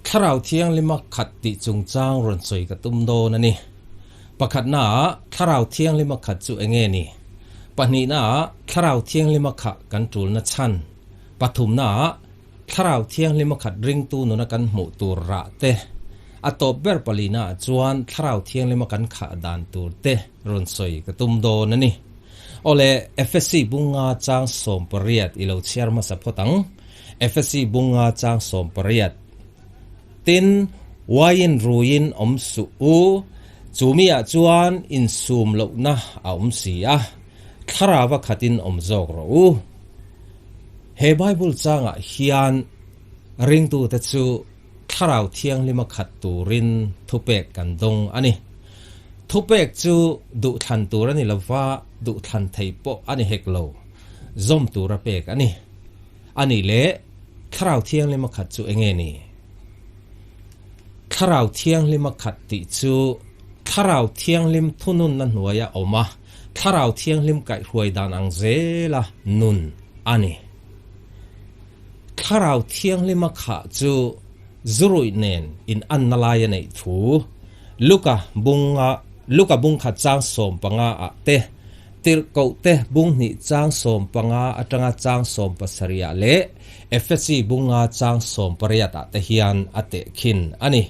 Thlarau Thianghlima khat tih chungchang rawn sawi ka tum dawn a ni. Pakhatnaah Thlarau Thianghlima khat chu enge ni? Pahnihnaah Thlarau Thianghlima khah kan tulna chhan. Pathumnaah Thlarau Thianghlima khat ringtu nuna kan hmuh tur rah te. A tawp ber palinaah chuan Thlarau Thianghlima kan khah dan tur te rawn sawi ka tum dawn a ni. Awle, Efesi bunga chang 18 i lo chhiar hmasa phawt ang. Efesi bunga chang 18. Tin, uaiin ruiin awm suh u, chumiah chuan insum lohna a awm si a, thlarava khatin awm zawk rawh u. He Bible changah hian ringtute chu Thlarau Thianghlima khat turin thupek kan dawng a ni. Thupek chu duhthlan tur a ni lova, duhthlan thei pawh a ni hek lo, zawm tura pek a ni. A nih leh, Thlarau Thianghlima khat chu enge ni? Thlarau Thianghlima khat tih chu Thlarau Thianghlim thununna hnuaia awm a, Thlarau Thianghlim kaihhruai dan ang zela nun a ni. Thlarau Thianghlima khah chu zuruih nen inanna lai a neih thu Luka bunga Luka bungkhat chang 15 ah te, Tirhkohte bung hnih chang 15 atanga chang 17 ah leh Efesi bunga chang 18 ah te hian a tehkhin a ni.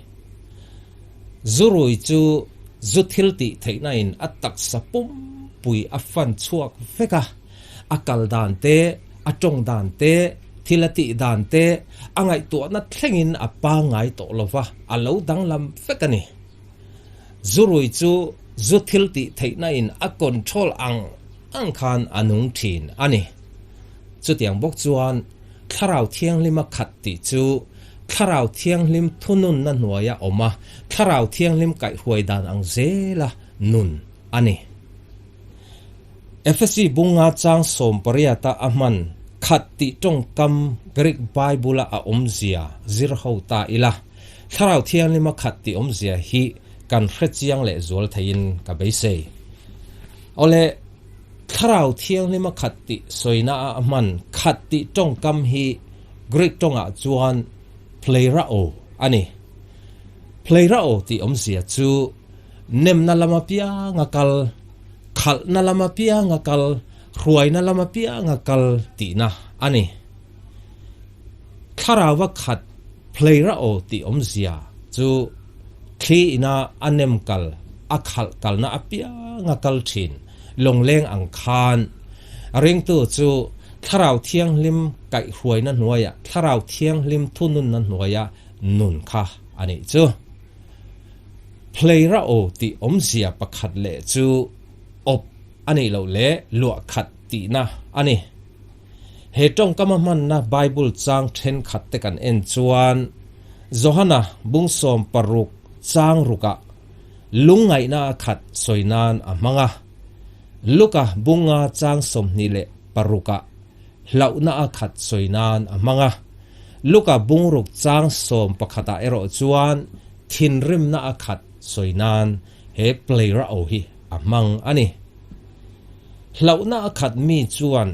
Zurui chu zu thil tih theihna in a taksa pumpui a fan chhuak vek a, a kal dan te, a tawng dan te, thil a tih dan te, a ngaihtuahna thlengin a pangngai tawh lova, a lo danglam vek a ni. Zurui chu zu thil tih theihna in a control ang ang khan a nung thin a ni. Chutiang bawk chuan Thlarau Thianghlima khat tih chu Thlarau Thianghlim thununna hnuaia awm a, Thlarau Thianghlim kaihhruai dan ang zela nun a ni. Efesi bunga chang 18 a a hman khat tih tawngkam Greek Bible-a a awmzia zir ho ta ila, Thlarau Thianghlima khat tih awmzia hi kan hre chiang leh zual theiin ka beisei. Awle, Thlarau Thianghlima khat tih sawina a hman khat tih tawngkam hi Greek tawngah chuan pleirao a ni. Pleirao tih awmzia chu nemna lama pianga kal, khalhna lama pianga kal, hruaina lama pianga kal tihna a ni. Thlarauva khat pleirao tih awmzia chu thli ina a nem kal, a khalh kalna apianga kal thin lawngleng ang khan ringtu chu Thlarau Thianghlim kaihhruaina hnuaiah, Thlarau Thianghlim thununna hnuaia nun kha a nih chu. Pleirao tih awmzia pakhat leh chu awp a nih loh leh luah khat tihna a ni. He tawngkama hmanna Bible chang thenkhat te kan en chuan Johana bung 16 chang rukah lungngaihna a khat sawi nan a hmang a, Luka bunga chang 26 ah hlauhna a khat sawi nan a hmang a, Luka bungruk chang 11 ah erawh chuan thinrimna a khat sawi nan he pleirao hi a hmang a ni. Hlauhna a khat mi chuan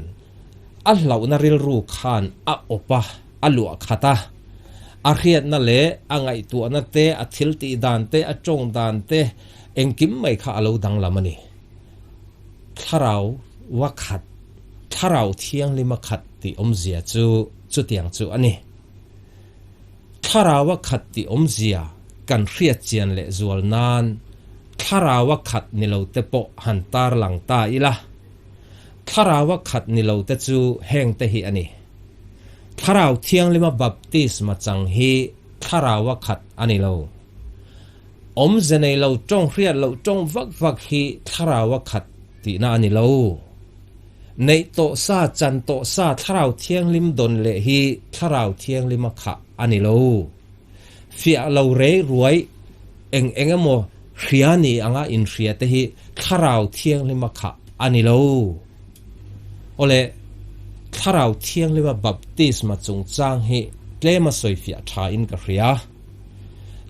a hlauhna rilru khan a awp a, a luah khat a. A hriatna leh a ngaihtuahna te, a thil tih dan te, a tawng dan te, engkim mai kha a lo danglam a ni. Thlarau wa khat, Thlarau Thianghlima khat tih awmzia chu chutiang chu a ni. Thlarau a khat tih awmzia kan hriat chian leh zual nan Thlarau a khat ni lo te pawh han tar lang ta ila. Thlarau a khat ni lo te chu heng te hi a ni. Thlarau Thianghlima baptisma chang hi Thlarau a khat a ni lo. Awmze nei lo tawng hriat loh tawng vak vak hi Thlarau a khat tihna a ni lo. Neih tawh sa chan tawh sa Thlarau Thianghlim dawn leh hi Thlarau Thianghlima khah a ni lo. Fiah lo rei ruai eng eng emaw hria ni anga inhria te hi Thlarau Thianghlima khah a ni lo. Awle, Thlarau Thianghlima baptisma chungchang hi tlema sawifiah tha in ka hria.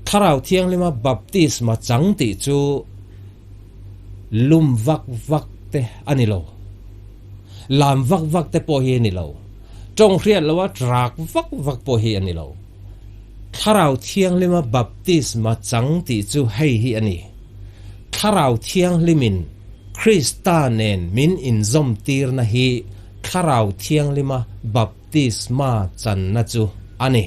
Thlarau Thianghlima baptisma chang tih chu lum vak vak te a ni lo. Lam vak vak te pawh hi a ni lo. Tawng hriat loa rak vak vak pawh hi a ni lo. Thlarau Thianghlima baptisma chang tih chu hei hi a ni, Thlarau Thianghlimin Krista nen min inzawmtirna hi Thlarau Thianghlima baptisma channa chu a ni.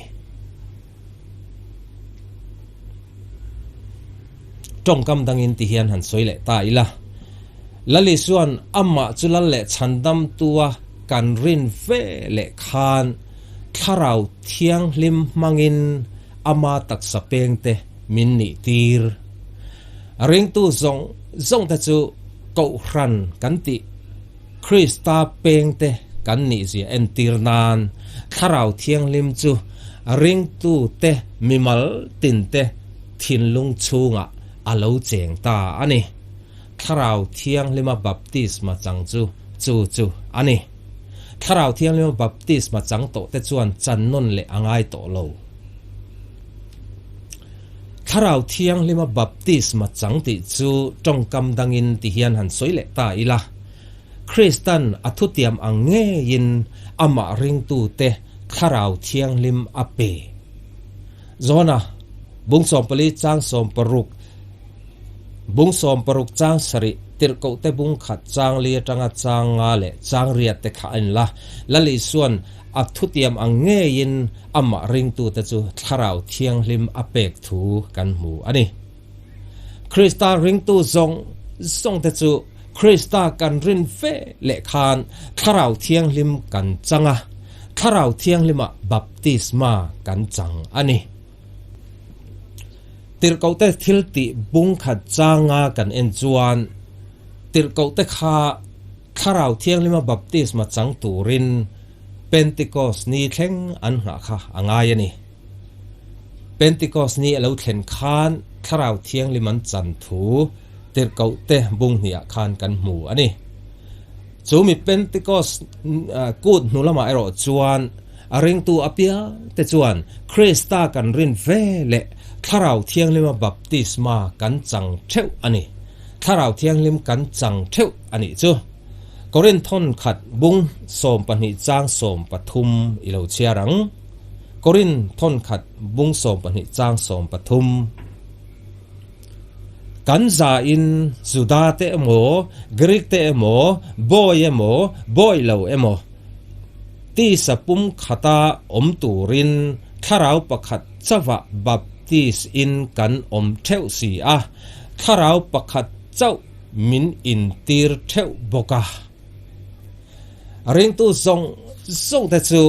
Tawngkam dangin ti hian han sawi leh ta ila. Lal Isua'n amah chu lal leh chhandamtua kan rin ve leh khan Thlarau Thianghlim hmangin ama taksa pengte min nih tir. Ringtu zawng zawngte chu Kohhran kan tih Krista pengte kan nihzia entir nan Thlarau Thianghlim chu ringtute mimal tinte thinlung chhungah a lo cheng ta a ni. Thlarau Thianghlima baptisma chang chu chu chu a ni. Thlarau Thianghlima baptisma chang tawhte chuan chan nawn leh a ngai tawh lo. Thlarau Thianghlima baptisma chang tih chu tawngkam dangin ti hian han sawi leh ta ila, Kristan a thutiam ang ngeiin amah ringtute Thlarau Thianghlim a pe. Johana, bung 14 chang 16, bung 16 chang 7, tirhkohte bung khat chang li atanga chang nga leh chang riat te kha a inla. Lal Isua'n A thutiam ang ngeiin amah ringtute chu Thlarau Thianghlim a pek thu kan hmu a ni. Krista ringtu zawng zawngte chu Krista kan rin fe leh khan Thlarau Thianghlim kan chang a, Thlarau Thianghlimah baptisma kan chang a ni. Tirhkohte thiltih bungkhat changa kan en chuan tirhkohte kha Thlarau Thianghlima baptisma chang turin Pentikos ni thleng an nghah kha a ngai a ni. Pentikos ni a lo thlen khan Thlarau Thianghlim an chan thu tirhkohte bung hniah khan kan hmu a ni. Chu mi Pentikos kut hnu lamah erawh chuan a ringtu apiangte chuan Krista kan rin ve leh Thlarau Thianghlima baptisma kan chang theuh a ni. Thlarau Thianghlim kan chang theuh a nih chu. Korinth thawn khat bung 12 chang 13 i lo chhiar ang. Korinth thawn khat bung 12 chang 13. Kan zain Juda te emaw, Greek te emaw, bawi emaw, bawi lo emaw, tisa pum khata awm turin thlarau pakhat chauhah baptis in kan awm theuh si a, thlarau pakhat chauh min intir theuh bawk a. Ringtu zawng zawng te chu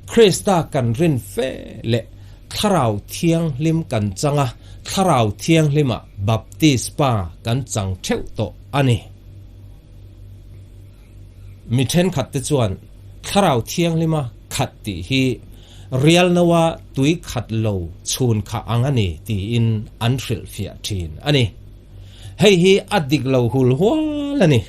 Krista kan rin fe leh Thlarau Thianghlim kan chang a, Thlarau Thianghlimah baptisma kan chang theuh tawh a ni. Mi thenkhat te chuan Thlarau Thianghlima khat tih hi rial noa tui khat lo chhun khah ang a ni tiin an hrilhfiah thin a ni. Hei hi a dik lo hul hual a ni.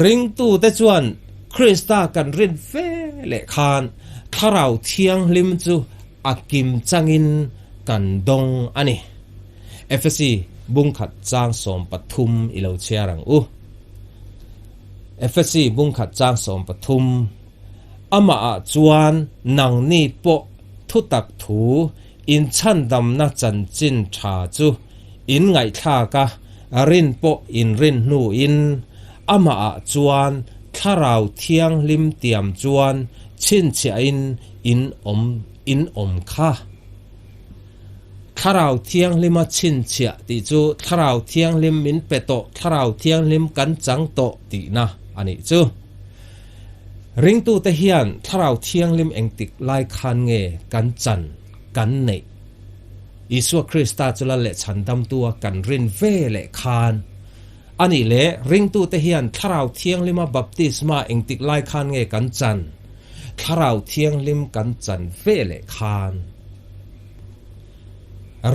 Ringtute chuan Krista kan rin fe leh khan Thlarau Thianghlim chu a kim changin kan dawng a ni. Efesi bungkhat chang 13 i lo chhiar ang u. Efesi bungkhat chang 13, Amahah chuan nangni pawh thutak thu inchhandamna chanchin tha chu in ngaihthlak a, rin pawh in rin hnuin amahah chuan Thlarau Thianghlim tiam chuan chhinchhiahin in awm in awm kha. Thlarau Thianghlima chhinchhiah tih chu Thlarau Thianghlim min pe tawh, Thlarau Thianghlim kan chang tawh tihna a nih chu. Ringtute hian Thlarau Thianghlim engtik lai khan nge kan chan, kan neih? Isua Krista chu lal leh chhandamtua kan rin ve leh khan a nih leh ringtute hian Thlarau Thianghlima baptisma engtik lai khan nge kan chan? Thlarau Thianghlim kan chan ve leh khan.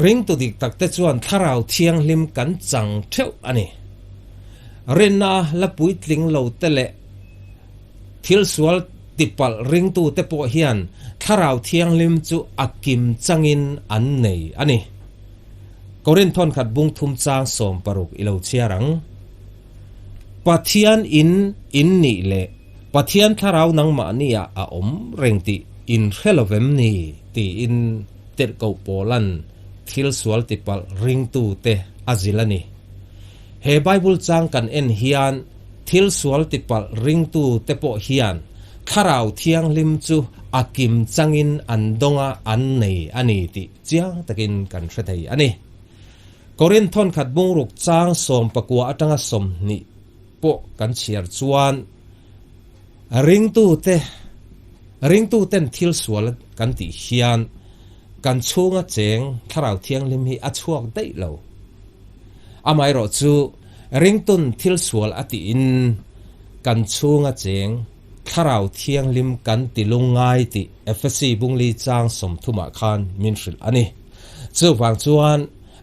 Ringtu dik takte chuan Thlarau Thianghlim kan chang theuh a ni. Rinna la puitling lo te leh thil sual tipalh ringtute pawh hian Thlarau Thianghlim chu a kim changin an nei a ni. Korinth thawnkhat bung thum chang 16 i lo chhiar ang. Pathian in in nih leh Pathian Thlarau nangmahniah a awm reng tih in hre lovem ni? tiin. Tirhkoh Paula'n thil sual tipalh ringtute a zilh a ni. He Bible chang kan en hian thil sual tipalh ringtute pawh hian Thlarau Thianghlim chu a kim changin an dawnga an nei a ni tih chiang takin kan hre thei a ni. Korinth thawnkhat bungruk chang 19 atanga 20 pawh kan chhiar chuan ringtute ringtuten thil sual kan tih hian kan chhunga cheng Thlarau Thianghlim hi a chhuak daih lo. Amaherawh chu ringtun thil sual a tiin kan chhunga cheng Thlarau Thianghlim kan ti lungngai tih Efesi bungli chang 30 ah khan min hrilh a ni. Chuvang chuan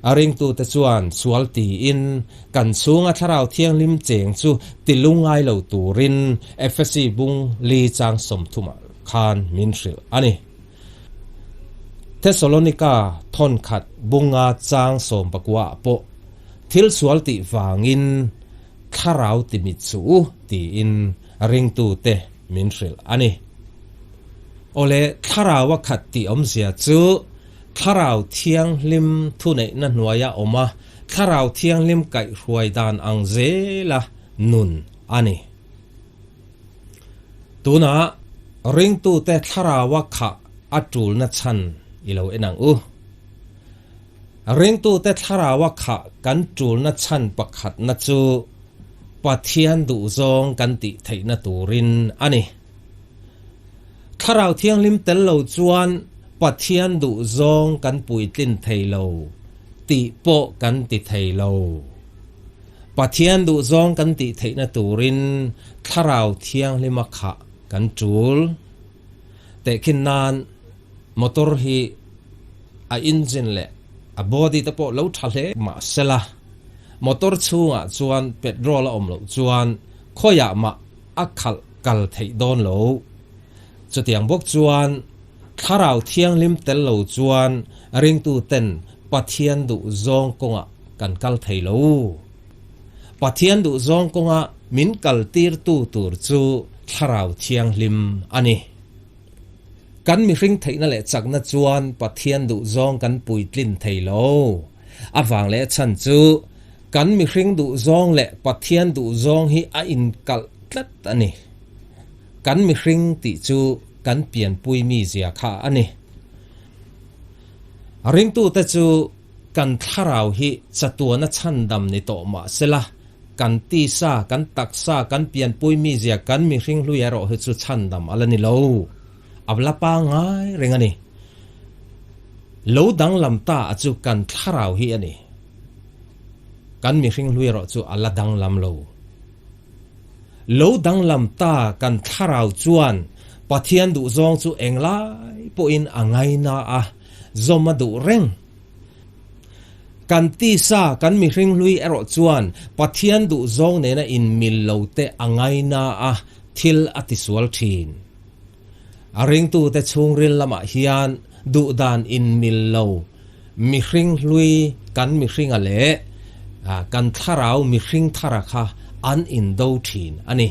a ringtute chuan sual tiin kan chhunga Thlarau Thianghlim cheng chu ti lungngai lo turin Efesi bung li chang 30 ah khan min hrilh a ni. Thesalonika thawnkhat bunga chang 19 ah pawh thil sual tih vangin Thlarau ti mit suh u tiin ringtute min hrilh a ni. Awle, Thlarau a khat tih awmzia chu Thlarau Thianghlim thuneihna hnuaia awm a, Thlarau Thianghlim kaihhruai dan ang zela nun a ni. Tunah ringtute Thlaraua khah a tulna chhan i lo en ang u. Ringtute Thlaraua khah kan tulna chhan pakhatna chu Pathian duhzawng kan tih theihna turin a ni. Thlarau Thianghlim tel lo chuan Pathian duhzawng kan puitlin thei lo tih pawh kan ti thei lo. Pathian duhzawng kan tih theihna turin Thlarau Thianghlima khah kan tul. Tehkhin nan motor hi a engine leh a body te pawh lo tha hle mah sela, motor chhungah chuan petrol a awm loh chuan khawiah mah a khalh kal theih dawn lo. Chutiang bawk chuan Thlarau Thianghlim tel lo chuan ringtuten Pathian duhzawng kawngah kan kal thei lo. Pathian duhzawng kawnga min kaltirtu tur chu Thlarau Thianghlim a ni. Kan mihring theihna leh chakna chuan Pathian duhzawng kan puitlin thei lo. A vang leh chhan chu kan mihring duhzawng leh Pathian duhzawng hi a inkalh tlat a ni. Kan mihring tih chu kan pianpui mi zia kha a ni. Ringtute chu kan thlarau hi chatuana chhandam ni tawh mah sela, kan tisa, kan taksa, kan pianpui mi zia, kan mihring hlui erawh hi chu chhandam a la ni lo. A la pangngai reng a ni. Lo danglam ta a chu kan thlarau hi a ni. Kan mihring hlui erawh chu a la danglam lo. Lo danglam ta kan thlarau chuan Pathian duhzawng chu englai pawhin a ngaina a, zawm a duh reng. Kan tisa, kan mihring hlui erawh chuan Pathian duhzawng nena inmil lo te a ngaina a, thil a tisual thin. A ringtute chhungril lamah hian duhdan inmil lo mihring hlui kan mihringa leh kan thlarau mihring thara kha an indo thin a ni.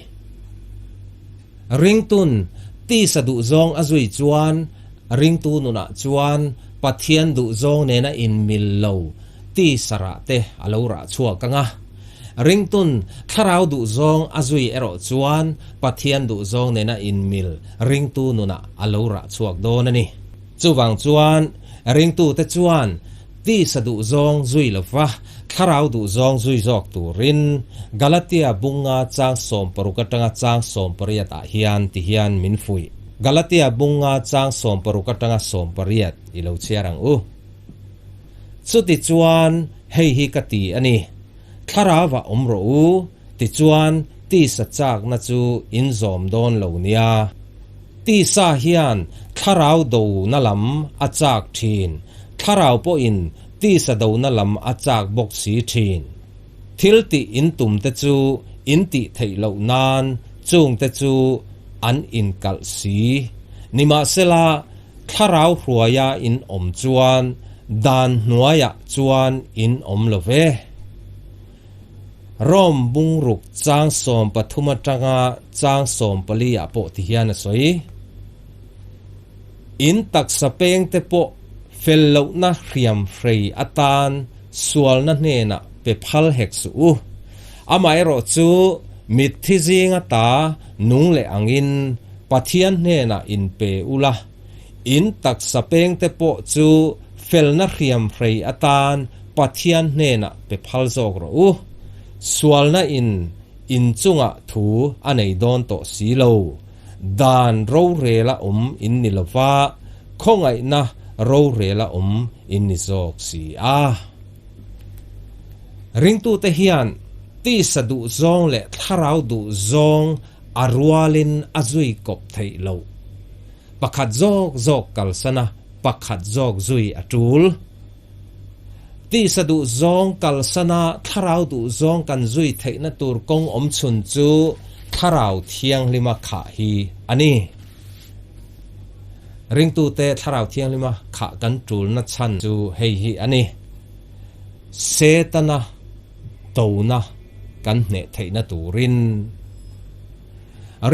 Ringtun tisa duhzawng a zui chuan ringtu nunah chuan Pathian duhzawng nena inmil lo tisa rah te a lo rah chhuak ang a. Ringtun thlarau duhzawng a zui erawh chuan Pathian duhzawng nena inmil ringtu nunah a lo rah chhuak dawn a ni. Chuvang chuan ringtute chuan tisa duhzawng zui lova thlarau duhzawng zui zawk turin Galatia bunga chang 16 atanga chang 18 ah hian ti hian min fuih. Galatia bunga chang 16 atanga 18 i lo chhiar ang u. Chutichuan hei hi ka ti a ni, Thlarauah awm rawh u, tichuan tisa chakna chu in zawm dawn lo nia. Tisa hian thlarau dona lam a chak thin, thlarau pawhin tisa dona lam a chak bawk si thin. Thil tih in tum te chu in tih theih loh nan chung te chu an inkalh si. Nimahsela, Thlarau hruaia in awm chuan dan hnuaiah chuan in awm lo ve. Rome bungruk chang 13 atanga chang 14 ah pawh ti hian a sawi. In taksa peng te pawh Fel lohna hriam hrei atan sualna hnenah pe phal hek suh u. Amaherawh chu mitthi zinga ta nung leh angin Pathian hnenah in pe ula, in taksa pengte pawh chu felna hriam hrei atan Pathian hnenah pe phal zawk rawh u. Sualna in in chungah thu a nei dawn tawh si lo. Dan rorela awm in ni lova, khawngaihna rorela awm in ni zawk si a. Ringtute hian tisa duh zawng leh thlarau duh zawng a rualin a zui kawp theih loh. Pakhat zawk zawk kalsan a, pakhat zawk zui a tul. Tisa duh zawng kalsan a, thlarau duh zawng kan zui theihna tur kawng awm chhun chu Thlarau Thianghlima khah hi a ni. Ringtute Thlarau Thianghlima khah kan tulna chhan chu hei hi a ni, Setana dona kan hneh theihna turin.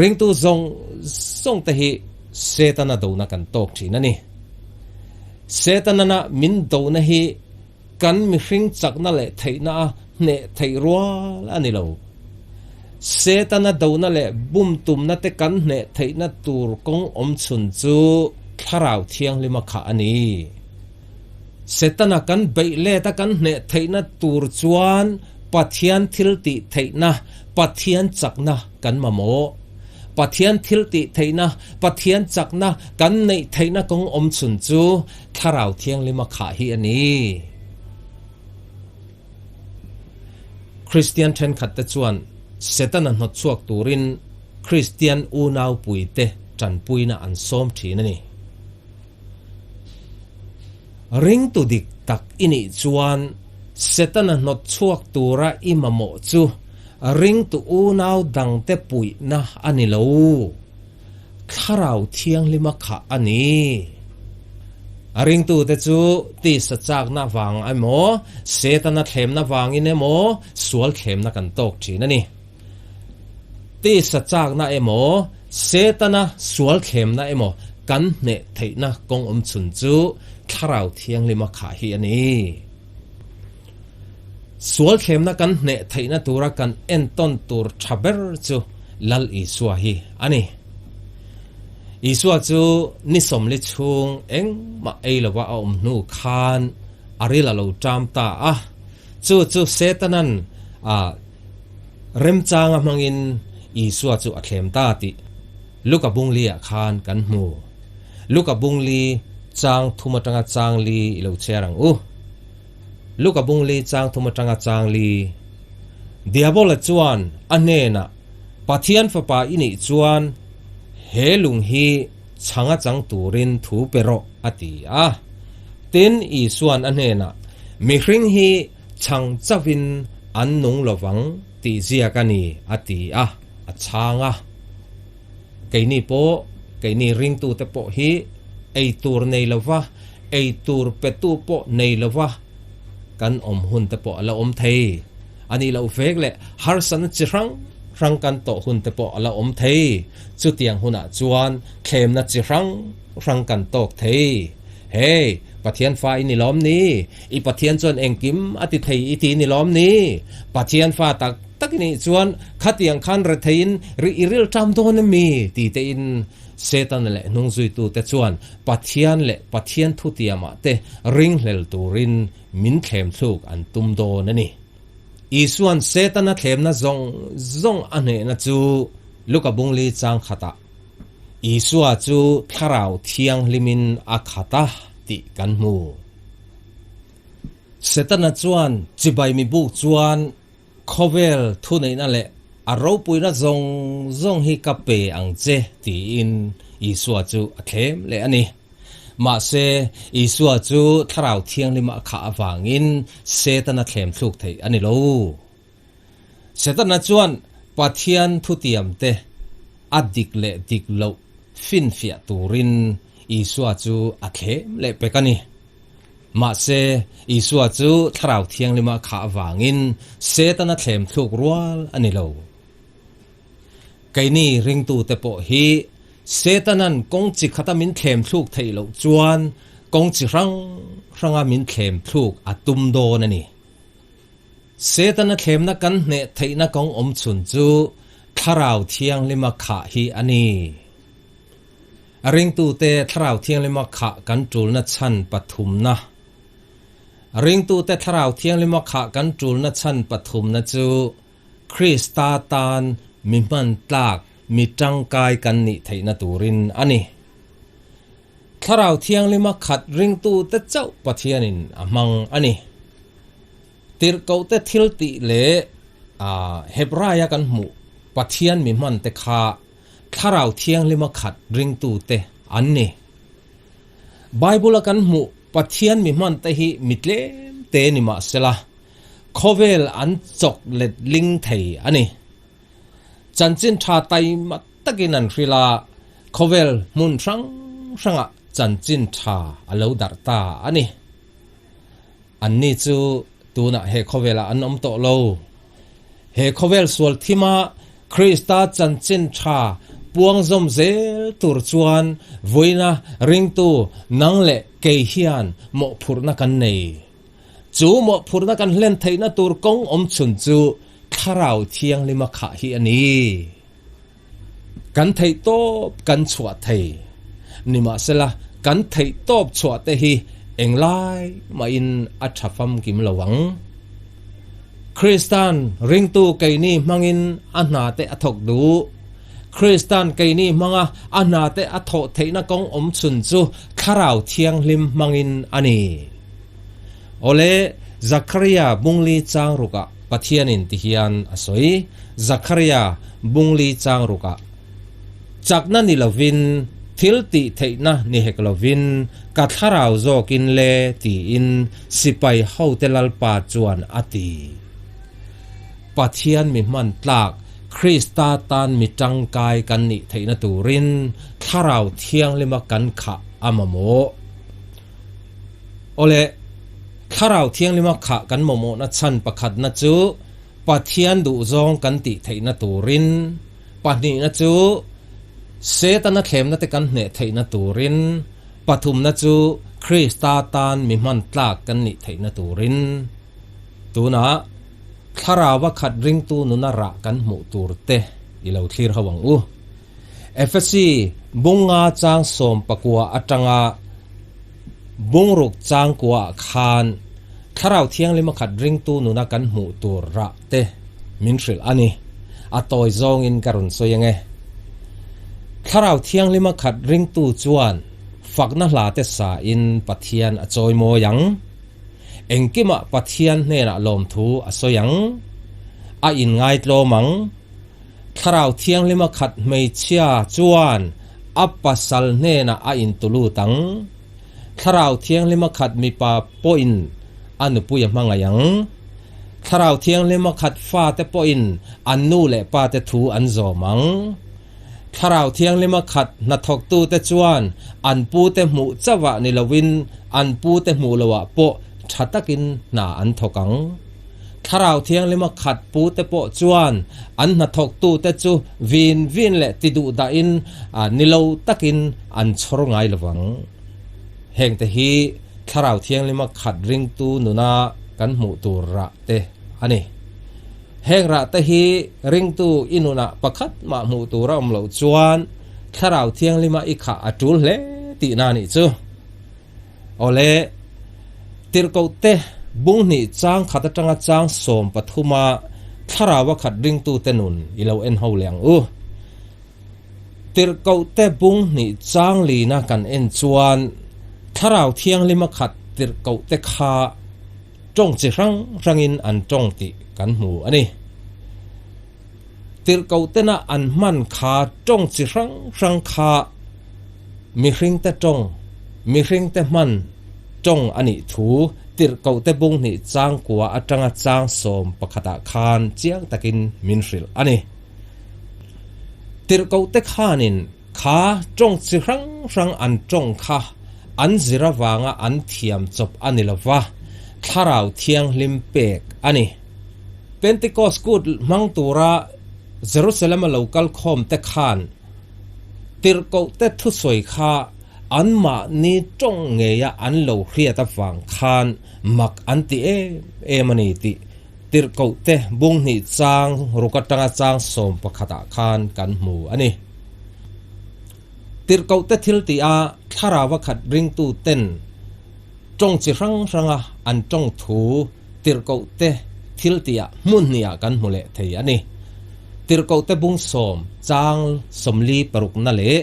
Ringtu zawng zawng te hi Setana dona kan tawk thin a ni. Setanana min dona hi Kan mihring chakna leh theihna a hneh theih rual a ni lo. Setana dona leh bum tumna te kan hneh theihna tur kawng awm chhun chu Thlarau Thianghlima kha a ni. Setana kan beih let a kan hneh theihna tur chuan Pathian thil tih theihna, Pathian chakna kan mamawh. Pathian thil tih theihna, Pathian chakna kan neih theihna kawng awm chhun chu Thlarau Thianghlima khah hi a ni. Kristian thenkhatte chuan Setana hnawtchhuak turin Kristian unaupuite tanpuina an sawm thin a ni. Ringtu dik tak i nih chuan Setana hnawtchhuak tura i mamawh chu ringtu unau dangte puihna a ni lo. Thlarau Thianghlima khah a ni. A ringtute chu tisa chakna vang emaw, Setana thlemna vangin emaw sual thlemna kan tawk thin a ni. Tisa chakna emaw, Setana sual thlemna emaw kan hneh theihna kawng awm chhun chu Thlarau Thianghlima khah hi a ni. Sual thlemna kan hneh theihna tura kan entawn tur tha ber chu Lal Isua hi a ni. Isua chu ni sawmli chhung engmah ei lova a awm hnu khan a ril a lo ṭam ta a, chu chu Setanan a remchanga hmangin Isua chu a thlem ta tih Luka bungli-ah khan kan hmu. Luka bungli chang thum atanga chang li i lo chhiar ang u. Luka bungli chang thum atanga chang li. Diabola chuan a hnenah, Pathian fapa i nih chuan he lung hi chhanga chang turin thu pe rawh, a ti a. Tin, Isuan a hnenah, Mihring hi chhang chauhin an nung lovang tih ziak a ni, a ti a, a chhang a. Keini pawh, keini ringtute pawh hi ei tur nei lova, ei tur petu pawh nei lova kan awm hun te pawh a la awm thei. A nih loh vek leh harsatna chi hrang hrang kan tawh hun te pawh a la awm thei. Chutiang hunah chuan thlemna chi hrang hrang kan tawk thei. Hey, Pathian fa i ni lawm ni? I Pathian chuan engkim a ti thei i ti ni lawm ni? Pathian fa tak Tak i nih chuan khatiang khan retheiin ri i rilṭam dawn em mi? ti tein Setana leh hnungzuitute chuan Pathian leh Pathian thutiamah te ringhlel turin min thlemthluk an tum dawn a ni. Isua'n Setana thlemna zawng zawng a hnehna chu Luka bungli chang khatah Isua chu Thlarau Thianghlimin a khat a tih kan hmu. Setana chuan chibai mibuk chuan Khawvel thuneihna leh a ropuina zawng zawng hi ka pe ang che tiin Isua chu a thlem leh a ni. Mahse, Isua chu Thlarau Thianghlima a khah avangin Setana thlem thluk theih a ni lo. Setana chuan Pathian thutiamte a dik leh dik loh finfiah turin Isua chu a thlem leh pek a ni. Mahse, Isua chu Thlarau Thianghlima khah avangin Setana thlem thluk rual a ni lo. Keini ringtute pawh hi Setanan kawng chi khata min thlem thluk theih loh chuan Kawng chi hrang hranga min thlem thluk a tum dawn a ni. Setana thlemna kan hneh theihna kawng awm chhun chu Thlarau Thianghlima khah hi a ni. A ringtute Thlarau Thianghlima khah kan tulna chhan pathumna. A ringtute Thlarau Thianghlima khah kan tulna chhan pathumna chu Krista tan mi hman tlak, mi tangkai kan nih theihna turin a ni. Thlarau Thianghlima khat ringtute chauh Pathianin a hmang a ni. Tirhkohte thil tih leh Hebraia kan hmuh Pathian mi hmante kha Thlarau Thianghlima khat ringtute an ni. Bible-a kan hmuh Pathian mi hmante hi mi tlem te ni mah sela, khawvel an chawk let ling thei a ni. Chanchin tha taima takin an hrilh a, khawvel hmun hrang hrangah chanchin tha a lo darh ta a ni. Anni chu tunah he khawvelah an awm tawh lo. He khawvel sual thima Krista chanchin tha puang zawm zel tur chuan vawiina ringtu nang leh kei hian mawhphurhna kan nei. Chu mawhphurhna kan hlen theihna tur kawng awm chhun chu Thlarau Thianghlima khah hi a ni. Kan theih tawp kan chhuah thei. Nimahsela, kan theih tawp chhuah te hi englai mahin a tha famkim lo ang. Kristan ringtu keini hmangin a hna te a thawk duh. Kristan keini hmanga a hna te a thawh theihna kawng awm chhun chu Thlarau Thianghlim hmangin a ni. Awle, Zakaria bungli chang rukah Pathianin ti hian a sawi, Zakaria bungli chang rukah, Chakna ni lovin, thil tih theihna ni hek lovin, ka thlarau zawkin le tiin sipai hote Lalpa chuan a ti. Pathian mi hman tlak, Krista tan mi tangkai kan nih theihna turin Thlarau Thianghlima kan khah a mamawh. Awle, Thlarau Thianghlima khah kan mamawhna chhan pakhatna chu Pathian duhzawng kan tih theihna turin, pahnihna chu Setana thlemna te kan hneh theihna turin, pathumna chu Krista tan mi hman tlak kan nih theihna turin. Tunah Thlaraua khat ringtu nuna rah kan hmuh tur te i lo thlir ho ang u. Efesi bunga chang 19 atanga bungruk chang kuaah khan Thlarau Thianghlima khat ringtu nuna kan hmuh tur rah te min hrilh a ni. A tawi zawngin ka rawn sawi ange. Thlarau Thianghlima khat ringtu chuan fakna hla te sain Pathian a chawi mawi ang. Engkimah Pathian hnenah lawmthu a sawi ang. A inngaitlawm ang. Thlarau Thianghlima khat hmeichhia chuan a pasal hnenah a intulut ang. Thlarau Thianghlima khat mipa pawhin a nupui a hmangaih ang. Thlarau Thianghlima khat fate pawhin an nu leh pate thu an zawm ang. Thlarau Thianghlima khat hnathawktute chuan an pute hmuh chauhah ni loin an pute hmuh loah pawh tha takin hna an thawk ang. Thlarau Thianghlima khat pute pawh chuan an hnathawktute chu vin vin leh ti duh dahin ni lo takin an chhawr ngai lo vang. Hengte hi Thlarau Thianghlima khat ringtu nuna kan hmuh tur rah te a ni. Heng rah te hi ringtu i nunah pakhat mah hmuh tur a awm loh chuan Thlarau Thianghlima i khah a tul hle tihna a nih chu. Awle, Tirhkohte bung hnih chang khat atanga chang 13 a Thlarau a khat ringtute nun i lo en ho leh ang u. Tirhkohte bung hnih chang lina kan en chuan Thlarau Thianghlima khat tirhkohte kha tawng chi hrang hrangin an tawng tih kan hmu a ni. Tirhkohtena an hman kha tawng chi hrang hrang kha mihringte tawng, mihringte hman tawng a nih thu Tirhkohte bung hnih chang kua atanga chang 11 ah khan chiang takin min hrilh a ni. Tirhkohte khanin kha tawng chi hrang hrang an tawng kha an zir avanga an thiam chawp a ni lova, Thlarau Thianghlim pek a ni. Pentecost kut hmang tura Jerusalem-a lo kal khawm te khan tirhkohte thusawi kha anmahni tawng ngeia an lo hriat avang khan mak an ti em em a ni tih Tirhkohte bunghnih chang ruk atanga chang 11 ah khan kan hmu a ni. Tirhkohte thil tih a thlarau a khat ringtu ten tawng chi hrang hranga an tawng thu Tirhkohte thil tih ah hmun hnih ah kan hmu leh thei a ni. Tirhkohte bung sawm chang 46 na leh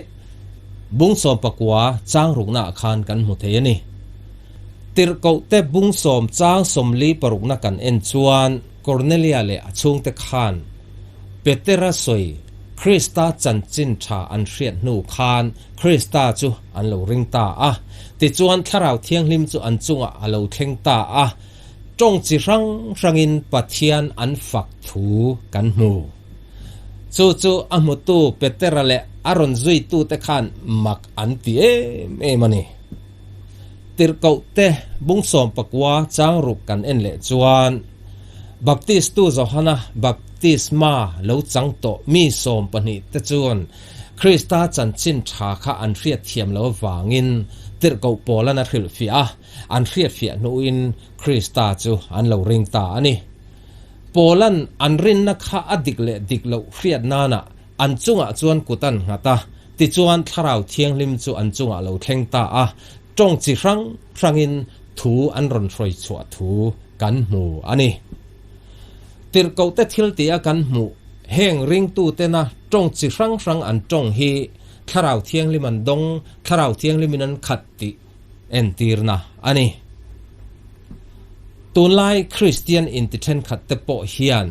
bung 19 chang rukna ah khan kan hmu thei a ni. Tirhkohte bung sawm chang 46 na kan en chuan Kornelia leh a chhungte khan Petera sawi Krista chanchin tha an hriat hnu khan Krista chu an lo ring ta a. Tichuan Thlarau Thianghlim chu an chungah a lo thleng ta a, tawng chi hrang hrangin Pathian an fak thu kan hmu. Chu chu a hmutu Petera leh a rawn zuitute khan mak an ti em em a ni. Tirhkohte bung 19 chang ruk kan en leh chuan Baptistu Johana baptisma lo chang tawh mi 12 te chuan Krista chanchin tha kha an hriat thiam lo avangin tirhkoh Paulan a hrilhfiah a, an hriatfiah hnuin Krista chu an lo ring ta a ni. Paulan an rinna kha a dik leh dik loh hriat nana An chungah chuan kut an nghat a, tichuan Thlarau Thianghlim chu an chungah lo thleng ta a, tawng chi hrang hrangin thu an rawn hruai chhuah thu kan hmu a ni. Tirhkohte thil tia kan hmuh heng ringtutena tawng chi hrang hrang an tawng hi Thlarau Thianghlim an dawng, Thlarau Thianghlimin an khat tih entirna a ni. Tunlai Kristian inti thenkhatte pawh hian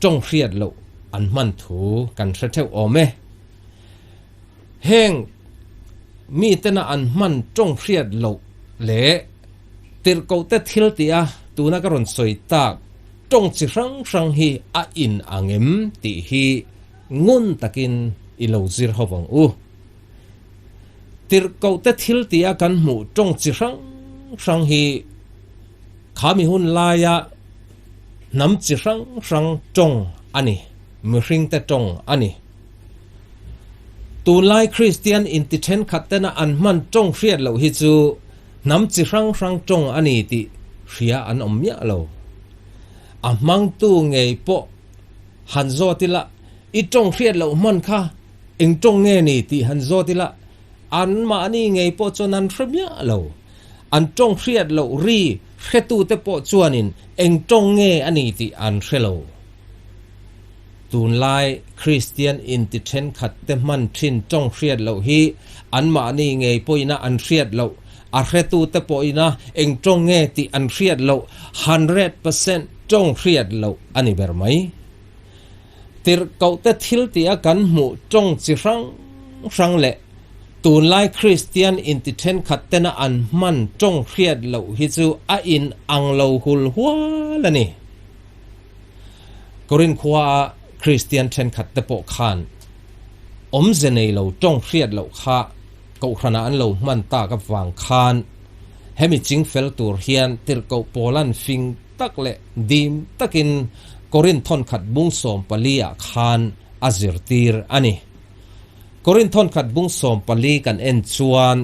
tawng hriat loh an hman thu kan hre theuh awm e. Heng mitena an hman tawng hriat loh leh tirhkohte thil tia tuna ka rawn sawi tak tawng chi hrang hrang hi a in ang em tih hi ngun takin i lo zir ho vang u. Tirhkohte thil tia kan hmuh tawng chi hrang hrang hi khami hun laia hnam chi hrang hrang tawng a ni, mihringte tawng a ni. Tunlai Kristian inti thenkhat tena an hman tawng hriat loh hi chu hnam chi hrang hrang tawng a ni tih hria an awm miah lo. A hmangtu ngei pawh han zawt ila, i tawng hriat loh hman kha eng tawng nge ni tih han zawt ila, anmahni ngei pawh chuan an hre miah lo. An tawng hriat loh ri hretute pawh chuanin eng tawng nge a ni tih an hre lo. Tunlai Kristian inti thenkhat te hman thin tawng hriat loh hi anmahni ngei pawhina an hriat loh, a hretute pawhina eng tawng nge tih an hriat loh, 100% tawng hriat loh a ni ber mai. Tirhkohte thil tia kan hmuh tawng chi hrang hrang leh tunlai Kristian inti thenkhat tena an hman tawng hriat loh hi chu a in ang lo hul hual a ni. Korinth khua Kristian thenkhat te pawh khan awmze nei lo tawng hriat loh kha kohhranah an lo hman tak avang khan hemi chingfel tur hian tirhkoh Paulan fing tak leh dim takin Korinth thawnkhat bung 14 ah khan a zirtir a ni. Korinth thawnkhat bung 14 kan en chuan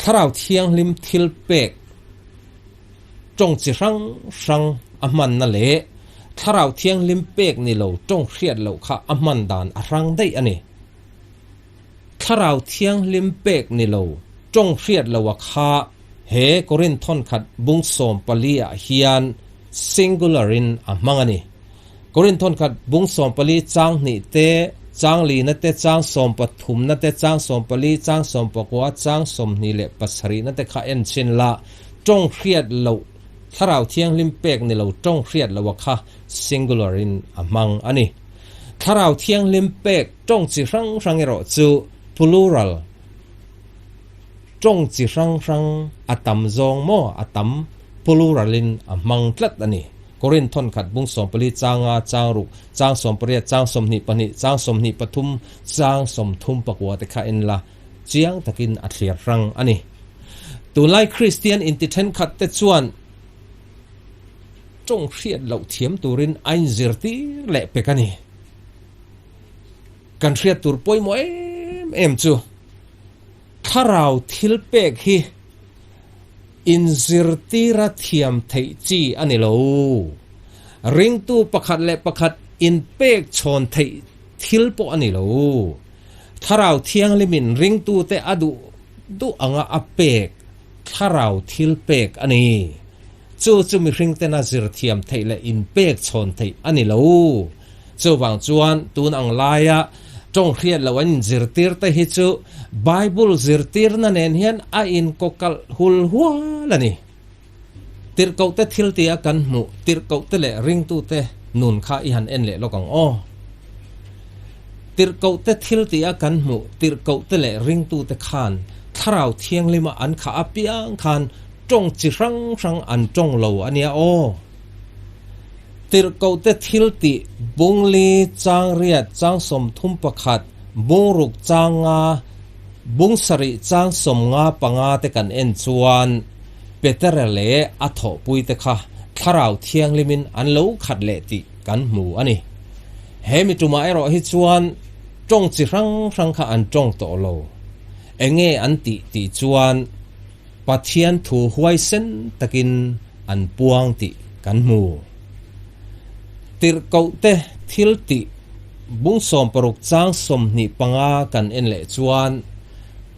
Thlarau Thianghlim thil pek tawng chi hrang hrang a hmanna leh Thlarau Thianghlim pek ni lo tawng hriat loh kha a hman dan a hrang daih a ni. Thlarau Thianghlim pek ni lo tawng hriat loh a kha he Korinth thawnkhat bung 14 ah hian singular in a hmang a ni. Korinth thawnkhat bung 14 chang hnih te, chang lina te, chang 13 na te, chang 14, chang 19, chang 27 na te kha en chin la tawng hriat loh Thlarau Thianghlim pek ni lo tawng hriat loh a kha singular in a hmang a ni. Thlarau Thianghlim pek tawng chi hrang hrang erawh chu plural tawng chi hrang hrang a tam zawng maw a tam plural in a hmang tlat a ni. Korinth thawnkhat bung 14 chang nga chang ruk chang 18 chang 22 chang 23 chang 39 te kha en la chiang takin a thlir hrang a ni. Tunlai Kristian inti thenkhat te chuan tawng hriat loh thiam turin a inzirtir leh pek a ni. Kan hriat tur pawimawh em em chu. Thlarau thilpek hi inzirtira thiam theih chi a ni lo. Ringtu pakhat leh pakhat inpek chhawn theih thil pawh a ni lo. Thlarau Thianghlimin ringtute a duh duh anga a pek thlarau thilpek a ni. Chu chu mihringtena zir thiam theih leh inpek chhawn theih a ni lo. Chuvang chuan tun ang laia tawng hriat loh an inzirtir te hi chu Bible zirtirna nen hian a inkawkalh hul hual a ni. Tirhkohte thiltia kan hmuh tirhkohte leh ringtute nun kha i han en leh lawk ang aw. Tirhkohte thiltia kan hmuh tirhkohte leh ringtute khan Thlarau Thianghlima an khah apiang khan tawng chi hrang hrang an tawng lo a nia aw. Tirhkohte thiltih Bungli changriat chang 31, Bungruk chang nga, Bung sarih chang 55 te kan en chuan Petera leh a thawhpuite kha Thlarau Thianghlimin an lo khat leh tih kan hmu a ni. He mi tumah erawh hi chuan tawng chi hrang hrang kha an tawng tawh lo. Enge an tih tih chuan Pathian thu huaisen takin an puang tih kan hmu. Tirhkohte thil tih bung 60 chang 25 kan en leh chuan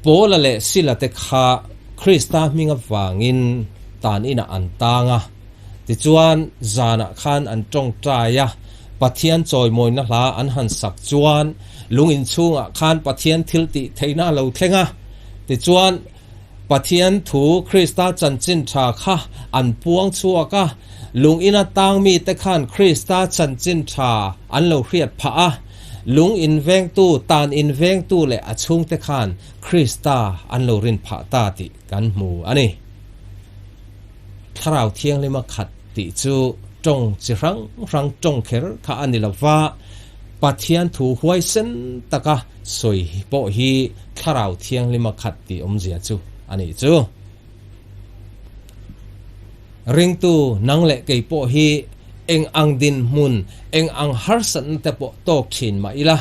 Paula leh Sila te kha Krista hming avangin tan inah an tang a. Tichuan zanah khan an tawngtai a, Pathian chawimawina hla an han sak chuan lung inchhungah khan Pathian thil tih theihna a lo thleng a. Tichuan Pathian thu Krista chanchin tha kha an puang chhuak a, lung ina tang mite khan Krista chanchin tha an lo hriat phah a, lung invengtu, tan invengtu leh a chhungte khan Krista an lo rin phah ta tih kan hmu a ni. Thlarau Thianghlima khat tih chu tawng chi hrang hrang tawng kher kha a ni lo va, Pathian thu huaisen taka sawi pawh hi Thlarau Thianghlima khat tih awmzia chu a nih chu. Ringtu nang leh kei pawh hi eng ang dinhmun, eng ang harsatna te pawh tawk thin mah ila,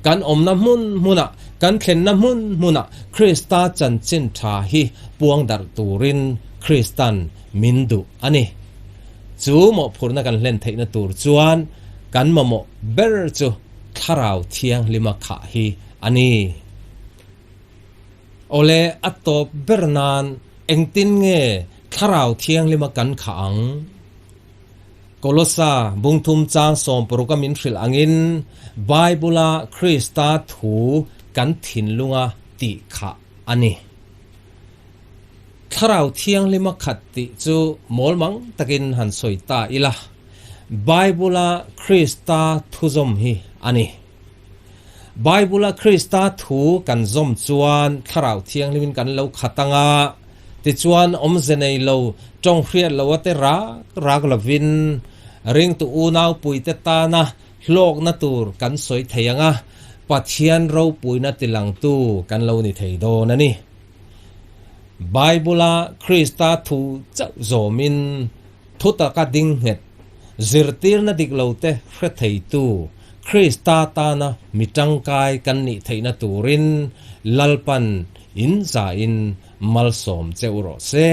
kan awmna hmun hmunah, kan thlenna hmun hmunah Krista chanchin tha hi puang darh turin Kristan min duh a ni. Chu mawhphurhna kan hlen theihna tur chuan kan mamawh ber chu Thlarau Thianghlima khah hi a ni. Awle, a tawp ber nan engtin nge Thlarau Thianghlima kan khah ang? Kolosa bungthum chang 60 a min hrilh angin Bible-a Krista thu kan thinlunga tih khah a ni. Thlarau Thianghlima khat tih chu mawl mang takin han sawi ta ila, Bible-a Krista thuzawm hi a ni. Bible-a Krista thu kan zawm chuan Thlarau Thianghlimin kan lo khat ang a, tichuan awmze nei lo, tawng hriat lo ate rak rak lovin ringtu unaupuite tana hlawkna tur kan sawi thei ang a, Pathian ropuina tilangtu kan lo ni thei dawn a ni. Bible-a Krista thu chauh zawmin Thu taka ding nghet, zirtirna dik lote hre theitu Krista tana mi tangkai kan nih theihna turin Lalpan in zahin malsawm che u rawh se.